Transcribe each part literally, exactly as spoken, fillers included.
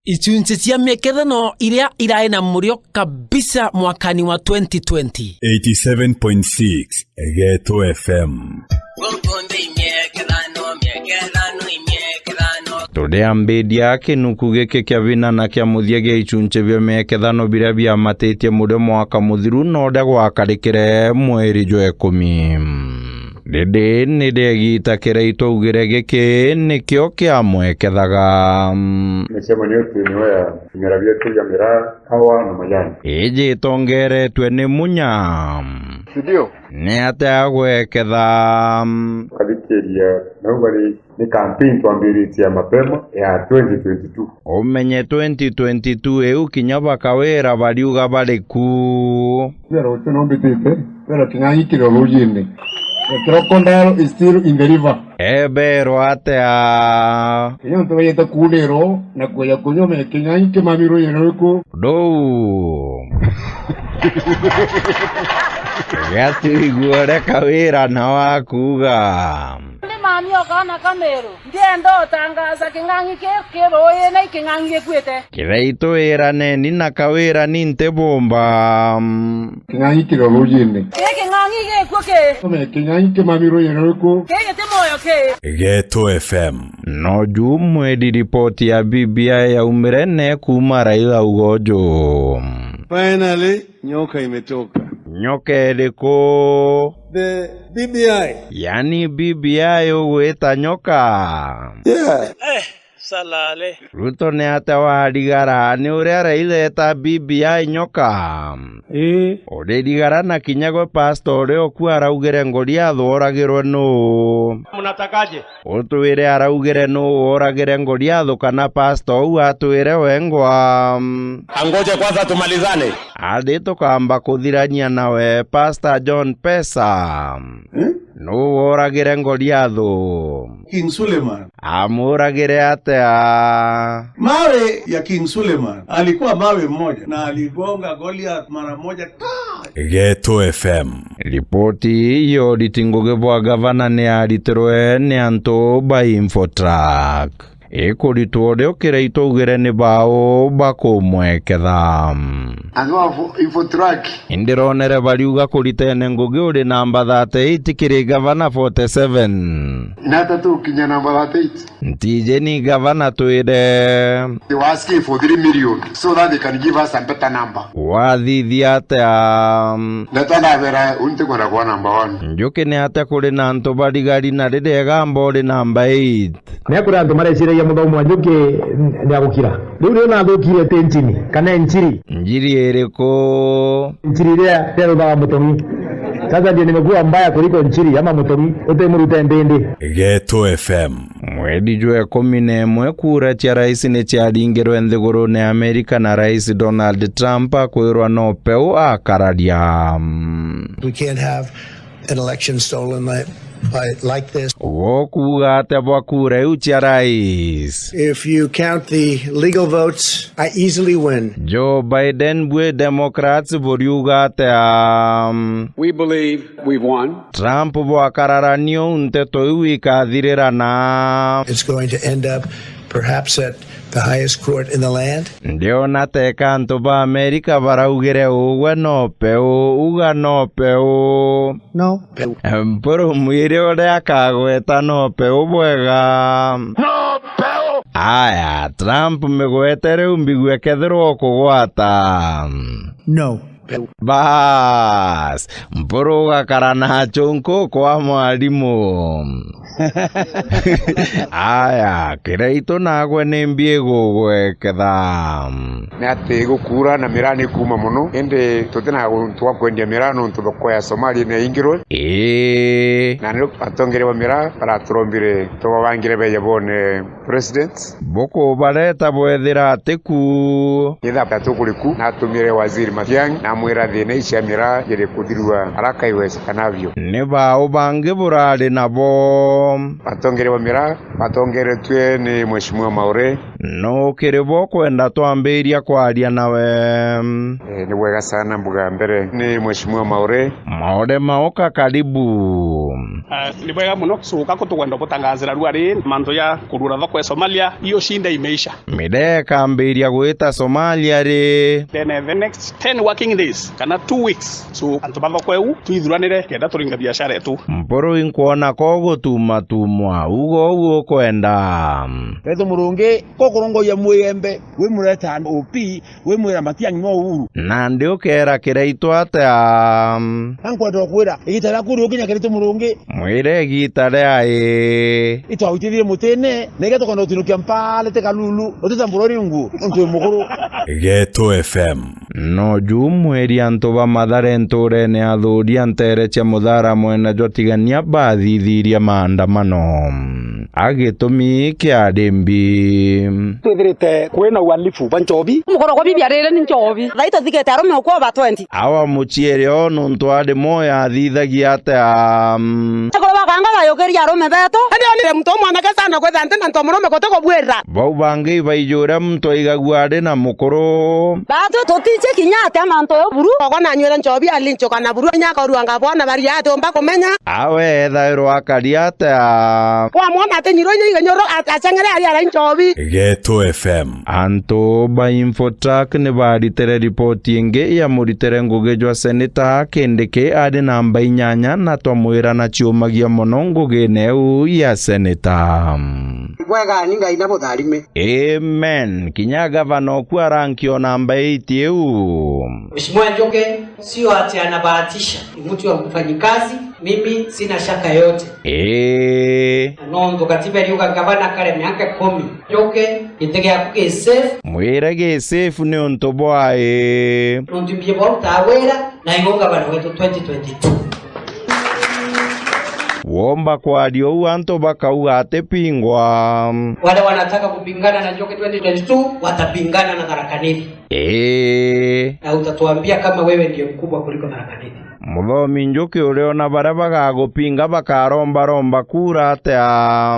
Icunci cia miekethano iria irai na murio kabisa mwakani wa twenty twenty. Eighty-seven point six Geto F M. Turiambiria kinuku giki kia bina na kia muthia gia icunci bia miekethano biria biamatitie murio mwaka muthiru na uria gwakarikire mweri jwa ikumi. Riri ni riegita kiria itwaugire giki nikio kiamwekethaga. Micemanio yetu niyo ya bimera bietu bia miraa, kawa na majani. Iji itongeretwe ni Munya. Si ndio? Ni atia agweketha? Ukathikiria nau bari ni campaign twambiritie ya mapema ya twenty twenty-two. Umenye twenty twenty-two iu kinya bakawira bariuga bari ku. Kwera ucio no mbitite, kwera king'ang'i kiri o rujine. The crocodile is still in the river. Eberwa atia? Kinya ntu baijite kuuriro na kuja kunyomera king'ang'i kimami rujine rwiku? Ndou. Gatuigua uria Kawira na wakuuga. Ndi mami o kaana ka Meru. Ndienda utangaza king'ang'i ki ki ruuine, king'ang'i gikuite. Kiraitu iraneni na Kawira ni nti bumba. King'ang'i kiri o rujine. Ki king'ang'i gikua ki? Tume king'ang'i kimami rujine rwiku? Ki giti mwoyo ki? Geto F M. No ju mweri ripoti ya B B I yaumire ne kuuma Raila ugoju. Finally, nyoka imetoka. Nyoka iriku? The B B I. Yani B B I ugwita nyoka? Yeah. Eh, salale. Ruto ni atia warigara? Ni uria Raila eta B B I nyoka? Ii. Uririgara na kinya gwe pastor uria uku araugire Ngoriathu oragirwe nuu? Mnatakaje? Utwire araugire nuu woragire Ngoriathu kana pastor uu atwire wengwa? Angoje kwanza tumalizane. Athi tukamba kuthirania nawe, Pastor John Pesa. Hmm? Nuu woragire Ngoriathu? King Suleiman. Amuragire atia? Mawe ya King Suleiman alikuwa mawe mmoja na aligonga Goliath mara moja ta. Geto F M. Ripoti iyo riti ngugi bwa gavana ni yaritirwe ni antu ba Infotrack. Ikuritwo uria ukira itwaugire ni bau bakumweketha. Antu ba Info-, Infotrack. Indironere bariuga kuritene ngugi uri namba thirty-eight kiri gavana forty-seven. Na atatu ukinya namba thirty-eight. Ntijeni gavana twire. They were asking for three million so that they can give us a better number. Wathithia atia? Ndeto ndabera, unti kwenda kuwa number one. Njuki ni atia kuri na antu barigari na riria igamba uri namba eight? Ni akuri antu mareciragia muthomo wa njuki ni agukira. Riu ni unathukire ti ncini, kana nciri. Njiri iriku? Nciri iria riruthaga mutong'i. Sasa ndio nimekuwa mbaya kuliko nciri ama mutong'i, uti murute mbindi. Geto F M. Mweri jwa ikumi na imwe, kura cia rais ni ciaringirwe nthigurune ya Amerika na Rais Donald Trump akwirwa no peu akararia. We can't have an election stolen like, by, like this. Wokuuga atia bwa kura iu cia rais? If you count the legal votes, I easily win. Joe Biden bwi Democrats buriuga atia? We believe we've won. Trump bwakararania uu nteto iu ikathirirana. It's going to end up perhaps at the highest court in the land. Ndiona teka antu ba Amerika baraugire ugwe no peu, uga no peu. No peu. Mpuru mwiri uria akagweta no peu bwega. No peu. Aya, Trump migwete riu mbigue kethirwa ukugwata. No. Baas, mpuru ugakara na achunku kwa mwarimu. Aya, Kiraitu nagwe ni mbi igugweketha. Ni ati igukura na miraa ni kuuma mono, indi tutina untu bwa kwendia miraa nontu thoko ya Somalia ni yaingirwe. Ii. Na ni atongeria ba miraa baraturombire tubabangire beja bone president. Bukubareta bwethira ati ku. Itha tukuri ku, natumire Waziri Matiang'i, namwira thina ici cia miraa iri kuthirua haraka iwezekanavyo. Ni bau bangi burari nabo? Atongeria ba miraa batongeretue ni Mheshimiwa Maure, Nuu kiri bo kwenda twambiria kwaria nawe? Eh, ni bwega sana mbuga mbere. Ni Mheshimiwa Maore. Maore Maoka, karibu. Ah, ni bwega muno. So, ka kutukwenda butangazira rua ri mantu ya kurura thoko ya Somalia, hiyo shida imeisha. Mida ikambiria gwita Somalia ri? Then, eh, the next ten working days, kana two weeks. So, antu ba thoko iu, twithuranire kenda turinga biashara yetu. Mpuru inkwona ko gutumatumwa, ugo ugu ukwenda. Betu Murungi, ko kurongoria mwiyembe, wi mureta O P, wi mwira Matiang'i no Uhuru. Nandi ukera Kiraitu atia? Na nkwenda kwira, igita riaku riukinya Kiraitu Murungi. Mwire igita riai. Itwawitithire mutine, na iga tukwenda utinukia mpale ti kalulu, utitambura uri nguo, untu wi mukuru. Geto F M. No juu mweri antu ba Mathare nturene ya Thuria ntere cia Muthara mwena jwa Tigania bathithirie maandamano. A gitumi kia rimbi. Twithirite kwina uhalifu bwa nchobi. Mukoro kwa bibi arire ni nchobi. Thai tuthikite arume ukwo ba twenty. Awa muciere o nuntu ari moyo athithagia atia? Akoro bakanga bayukiria arume betu. Indi onire muntu umwanake sana kwitha nti na ntu murume guti kubwira. Bau bangi ibaiji uria muntu aigagua ari na mukuru. Batu tutiche kinya atia mantu yo buru. Ogo nanyuire nchobi alinchuka na buru inya akorua ngabona baria ati umba kumenya. Awe ethairwa akari atia? Wamwona ati nyiro inya igenyoro a-, acheng'ere ari ara nchobi. Geto F M. Antu ba Infotrack ni baritire ripoti ingi ya muritire ngugi jwa seneta Kindiki ari namba inyanya na twamwira na ciumagia mono ngugine iu ya seneta. Bwega ni Ngai na butharime. Amen. Kinya gavana oku arankio namba eight iu. Mheshimiwa Njuki sio ati anabahatisha, ni mtu wa mfanyikazi, mimi sina shaka yote. Ee. Nontu katiba iriuga gavana akare miaka ikumi. Njuki, giti giaku gi safe. Mwire gi safe ni untu bwai? Nontu mbie bwa urutaa wira, na igo gavana wetu twenty twenty-two. Womba kwaria uu antu bakauga atipingwa. Wale wanataka kupingana na Njuki twenty twenty-two watapingana na Tharaka Nithi. Ee. Na utatuambia kama wewe ndio mkubwa kuliko Tharaka Nithi. Muthomi Njuki uriona baria bagagupinga bakarombaromba kura atia?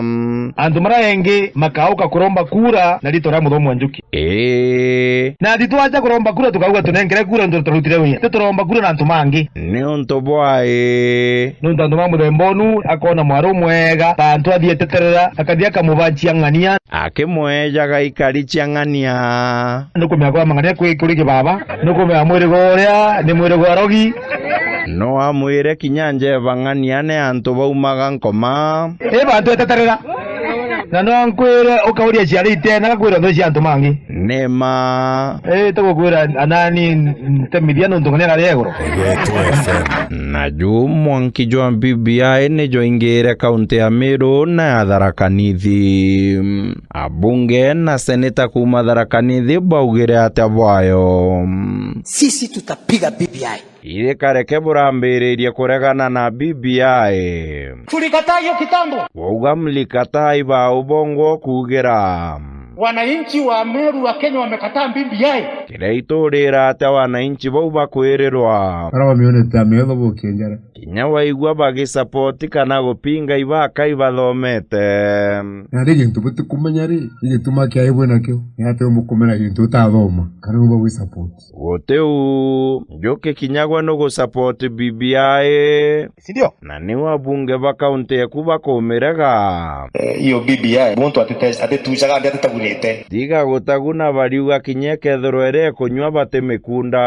Antu maria engi makauka kuromba kura na ritwa ria Muthomi wa Njuki. Ii. Na athi twaja kuromba kura tukauga tunenkere kura nontu turutire wira. Ti turomba kura na antu mangi. Ni untu bwai? Nontu antu ma muthemba unu akona mwaru mwega, ta antu athi eteterera, akathi akamubanchia ng'ania. Akimwejaga ikari cia ng'ania. Nukumea kwa mang'ania kwi kuri kibaba, nukumea mwirigo uria ni mwirigo arogi. No amwire kinya njeba ng'ania ni antu baumaga nkoma. Ii bantu eteterera. Na no nkwire ukauria ciari itena gakwira nthi cia antu mangi. Ni ma. Ii tugukwira anani ntemithia nontu ng'ania nari iguru. Geto F M. Na juu mwanki jwa B B I ni jwaingire kaunti ya Meru na ya Tharaka Nithi. Abunge na seneta kuuma Tharaka Nithi baugire atia bwayo? Sisi tutapiga B B I. Iri kareke burambiririe kuregana na B B I. Tulikataa hiyo kitambo. Wauga mlikataa iba ubongo kuugira. Wananchi wa Meru wa Kenya wamekataa B B I. Kiria iturira atia wananchi bau bakwirirwa? Bara bamionete ametho bukienjara. Kinya waigua bagisapoti kana gupinga ibaka ibathomete. Na ri gintu butikumenya ri, ni gituma kiai bwinakio, ni atia umukumena gintu utathoma, kana uba wisapoti? Guti uu, Njuki kinya gwe nugusapoti B B I. Si ndio? Na niu abunge ba kaunti eku bakumirega. Eh, iyo B B I, muntu atite-, atitucaga nthi atitagunite. Tiga gutaguna bariuga kinya ikethirwa iria ikunyua batimikunda.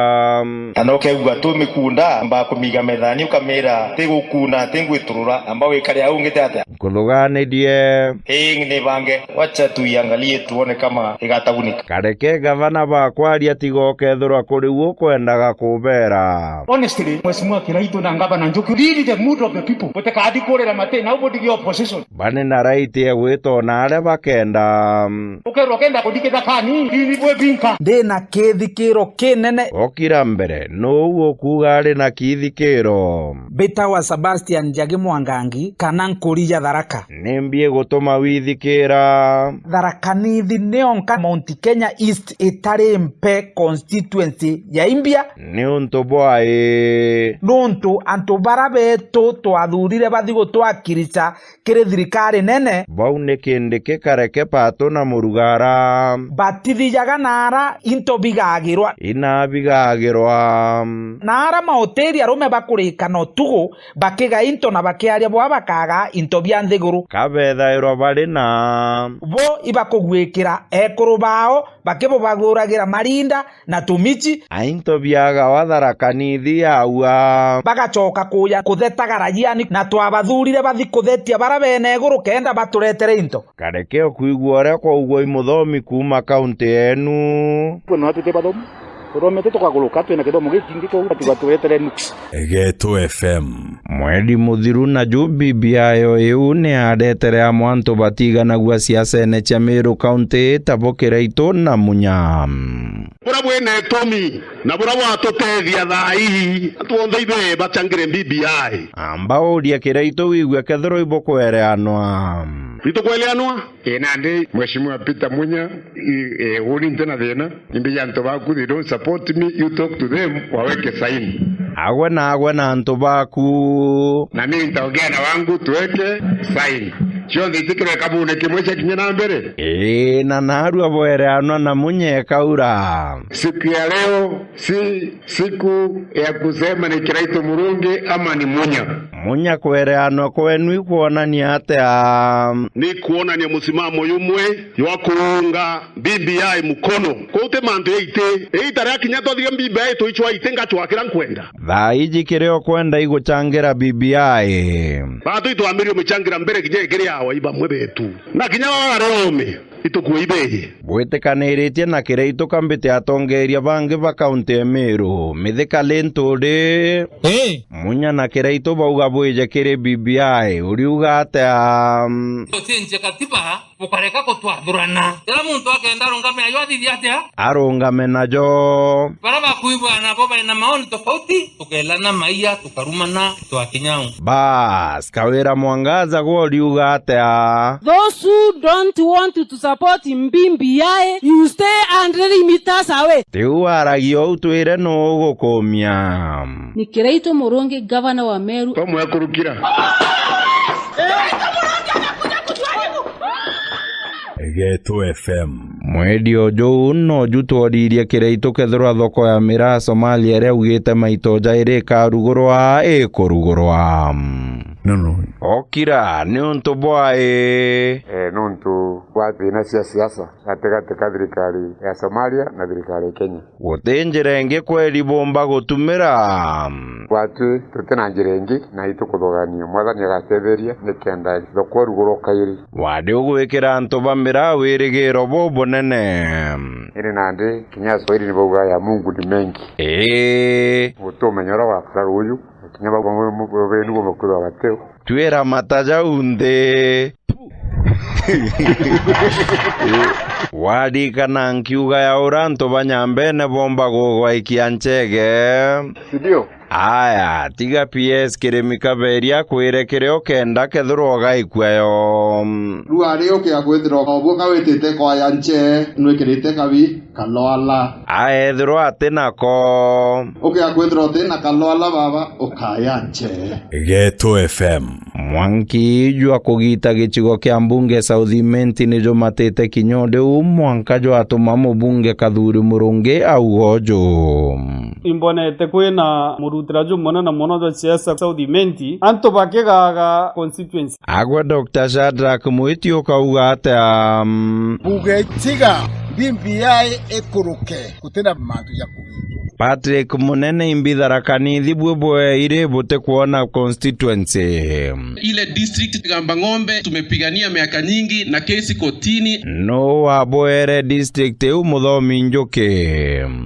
Kana ukeigua tu mikunda, amba kumiga methani ukamira, "Tigukuna, tingwiturura, amba wikare au ngite atia?" Nkuthuganirie. Ii, ni bange. Wacha tuiangalie tuone kama igatagunika. Kareke gavana bakwaria tiga ukethirwa kuri u ukwendaga kubera. Honestly, Mheshimiwa Kiraitu na Gavana Njuki, read the mood of the people. Butikadi kurira mati, nobody give opposition. Bani na right ya gwitona aria bakenda. Ukerwo ukenda kuthi kithakani, ini bwe binka. Ndi na kithikiro kinene. Okira mbere, nuu ukuuga ari na kithikiro? Mbitawa Sebastian Njagi Mwangangi, kana nkuri ya Tharaka. Nimbi igutuma withikira? Tharaka Nithi nionka Mount Kenya East itari mpe constituency ya imbia. Niuntu bwai? Nuntu antu bara betu twathurire bathi gutwakirica kiri thirikari nene. Bau ni Kindiki, Kareke, Pato na Muruga. gara. Batithijaga na ara into bigagirwa. Ina bigagirwa. Na ara mahoteri arume bakurikana utugu, bakiga into na bakiaria bwa bakaga into bia nthiguru. Kabethairwa bari na. Bo ibakugwikira ekuru bao, bakibubaguragira marinda, na tumichi. Ainto biagawa Tharaka Nithi yaua. Bagacoka kuja kuthetaga rajiani, na twabathurire bathi kuthetia bara bene iguru kenda baturetere into. Kareke ukwigua uria kwaugwa i muthomi kuuma kaunti yenu. Kwina atu ti bathomu. Tuthomete tukaguruka, twina kithomo gikingi, kwou ati baturetere nuksi. Geto F M. Mweri muthiru na ju B B I yo iu ni aretere amwe antu batiganagua siasene cia Meru County, ta bo Kiraitu na Munya. Bura bwina itumi na bura bwatutethia thaa ii, antu bonthe ibe bachangire B B I. Amba uria Kiraitu wigwe kethirwa ibukwereanwa. Itukweleanwa? Ii, nandi Mheshimiwa Peter Munya, i, e, uni nti na thina. Imbi ya antu baku, they don't support me, you talk to them, waweke saini. Agwe na agwe na antu baku. Na mimi nitaongea na wangu, tuweke saini. Cionthe itikirwe kabune kimwe cia kinya na mbere. Ii, na narua bwereanwa na Munya ekaura. Siku ya leo si siku ya kusema ni Kiraitu Murungi ama ni Munya. Munya kwereanwa kwenu ikwonania atia? Ni kuonania musimamo yumwe jwa kurunga B B I mukono. Kwou ti mantu ya iti. Iita ria kinya twathiria B B I tuicwa iti, ngacwa kiria nkwenda. Thaa iji kiria ukwenda iguchangira B B I. Batu itwambirie umichangira mbere kinya ikiri awa i bamwe betu. Na kinya baba baria ome, itukua ibeji. Bwitikaniritie na Kiraitu kambite atongeria bangi ba kaunti ya Meru, Mithika Linturi. Ii. Munya na Kiraitu bauga bwije kiri B B I, uriuga atia? Tucinjie katiba, bukareka gutwathurana. Kila muntu akenda arungame ayo athithia atia? Arungame najo. Bara bakuigua nabo baina maoni tofauti, tukelana maiya, tukarumana, twakinya u. Bas, Kawira Mwangaza gwe uriuga atia? Those who don't want to support B B I, you stay hundred meters away. Tiu waragia uu, twire nuu ugukumia. Ni Kiraitu Murungi, gavana wa Meru. Bamwe kurukira. Geto F M. Mweri o juu noju tworirie Kiraitu kethirwa thoko ya miraa Somalia iria augite maito jairi ikarugurwa, ikurugurwa. No, no. Okira, niuntu bwai? Eh, nuntu bwa thina cia siasa gatigati ka thirikari ya Somalia na thirikari ya Kenya. Guti njira ingi kweri bumba gutumira. Gwatwi tuti na njira ingi, na itukuthugania. Mwathani agatetheria nikenda thoko irugurwa kairi. Wari ugwikira antu ba miraa wirigiro bubunene. Indi nandi kinya Swahili nibauga ya Mungu ni mengi. Ii. Guti umenya uria gwakara ruuju, kinya bau bamwe benu bumwe kwithirwa batio. Twira mata jau nthi. Warikana nkiuga ya uria antu ba Nyambene bomba gugwaikia nchege? Si ndio? Aya, tiga P S Kirimi Kaberia akwire kiria ukenda kethirwa ugaikua yo. Riu ari ukia kwithirwa o bwonga witite kwaya nche, nwikirite kabi. Kaloala. Aethirwa ati nako. Ukia kwithirwa uti na kaloala baba, ukaya nche. Geto F M. Mwanki jwa kugita gicigo kia mbunge South Imenti nijumatite kinya uriu mwanka jwatuma mubunge Kathuri Murungi auga uju. Imbonete kwina murutira jumunene mono jwa siasa South Imenti, antu bakigaga constituency. Agwe Doctor Shadrack Mwiti ukauga atia? Mbuge tiga B B I ikuruke, gutina mantu ja kugitwo. Patrick Munene, imbi Tharaka Nithi bwe bwe iri butikwona constituency. Ile district Kigamba Ng'ombe tumepigania miaka nyingi na kesi kotini. No wabwere district iu, Muthomi Njuki?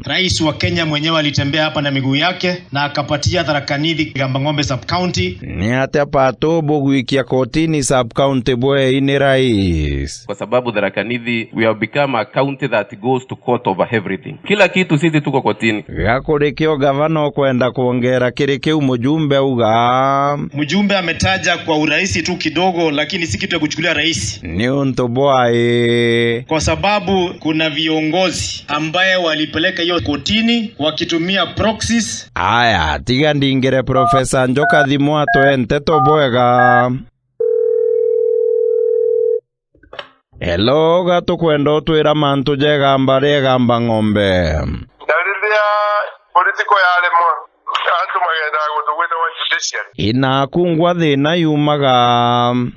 Rais wa Kenya mwenyewe alitembea hapa na miguu yake na akapatia Tharaka Nithi Kigamba Ng'ombe sub county. Ni atia Pato bugwikia kotini sub county bwei ni rais? Kwa sababu Tharaka Nithi, we have become a county that goes to court over everything. Kila kitu sisi tuko kotini. Gakurikio gavana ukwenda kuongera kiri kiu mujumbe auga. Mjumbe ametaja kwa urahisi tu kidogo, lakini si kitu ya kuchukulia rahisi. Ni untu bwai? Kwa sababu kuna viongozi ambaye walipeleka hiyo kotini wakitumia proxies. Aya, tiga ndingire Profesa Njoka thimu atwe nteto bwega. Hello, ga tukwenda utwira mantu ja Igamba ria Igamba Ng'ombe. Na riria political yaremwa, antu magendaga guntu gwitagwa judiciary. Inaku ngwa thina yumaga.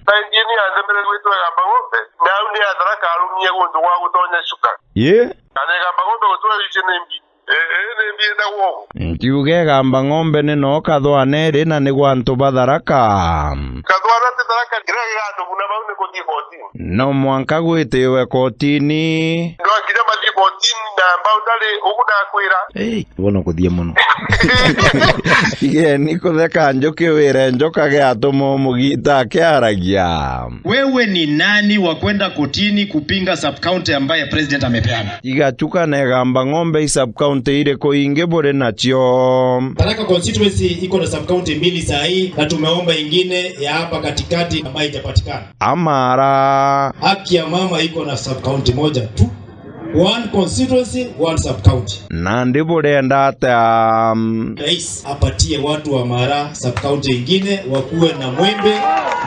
Saindi ni anthemere gwitwa Igamba Ng'ombe, na au ni Atharaka arumie guntu gwa gutonya Chuka. Yi? Na Igamba Ng'ombe gutwira wici ni mbi. Ii, ii, ni mbi enda gwogu. Ntiuge Igamba Ng'ombe ni no Kathwana iri na ni gwa antu ba Tharaka. Kathwana ti Tharaka, kiria gigatuguna bau ni kuthii kotini. No mwanka gwitiwe kotini. Ndwa nginya bathii kotini na boundary, ugu nakwira. Ei, bono kuthie muno. Tigeni kutheka njuki wire njoka giatuma umugita akiaragia. Wewe ni nani wa kwenda kotini kupinga sub county ambaye president amepeana? Tiga Chuka na Igamba Ng'ombe i sub county iriku ingi buri nacio? Tharaka constituency iko na sub county mbili saa hii, na tumeomba ingine ya hapa katikati ambayo haijapatikana. Amara. Haki ya mama iko na sub county moja tu. One constituency, one sub county. Nandi burenda atia? Rais apatie watu wa Mara sub county ingine wakuwe na Mwembe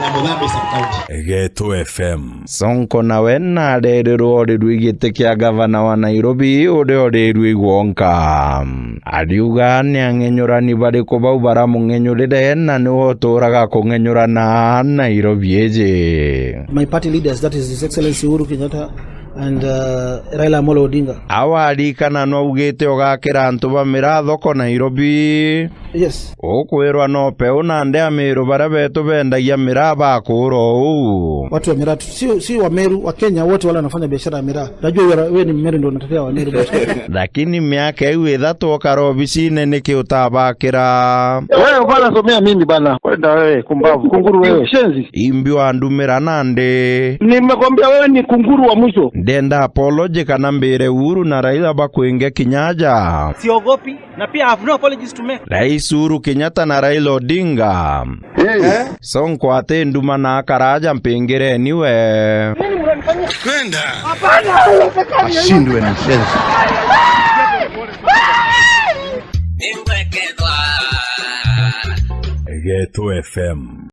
na Muthambi sub county. Geto F M. Sonko nawe narerirwe orirwe giti kia gavana wa Nairobi, uria orirwe igwonka. Ariuga ni ang'enyurani bariku bau baramung'enyurire, na niwe uturaga kung'enyurana Nairobi iji. My party leaders, that is His Excellency Uhuru Kenyatta and, uh, Raila Amolo Odinga. Awarikana nwaugite ugakira antu ba miraa thoko Nairobi. Yes. Ukwirwa no peu nandi Amiru baria betu bendagia miraa bakura uu. Watu wa miraa tu, sio, sio wa Meru, wa Kenya wote wale wanafanya biashara ya miraa. Najua wewe, wewe ni Mmeru ndio unatetea wa Meru. Lakini miaka iu ithatu ukara obisine niki utabakira? Wewe bana, somea mimi bana. Kwenda wewe, kumbavu. Kunguru wewe. Shenzi. Imbi wandumira nandi. Nimekwambia wewe ni kunguru wa mwisho. Ndenda apology kana mbire Uhuru na Raila bakwinge kinya aja. Siogopi. Na pia I have no apologies to make. Rais Uhuru Kenyatta na Raila Odinga. Eh? Sonko ati nduma na akaraja mpingireni we. Kwenda. Ashindwe na shenzi. Geto F M.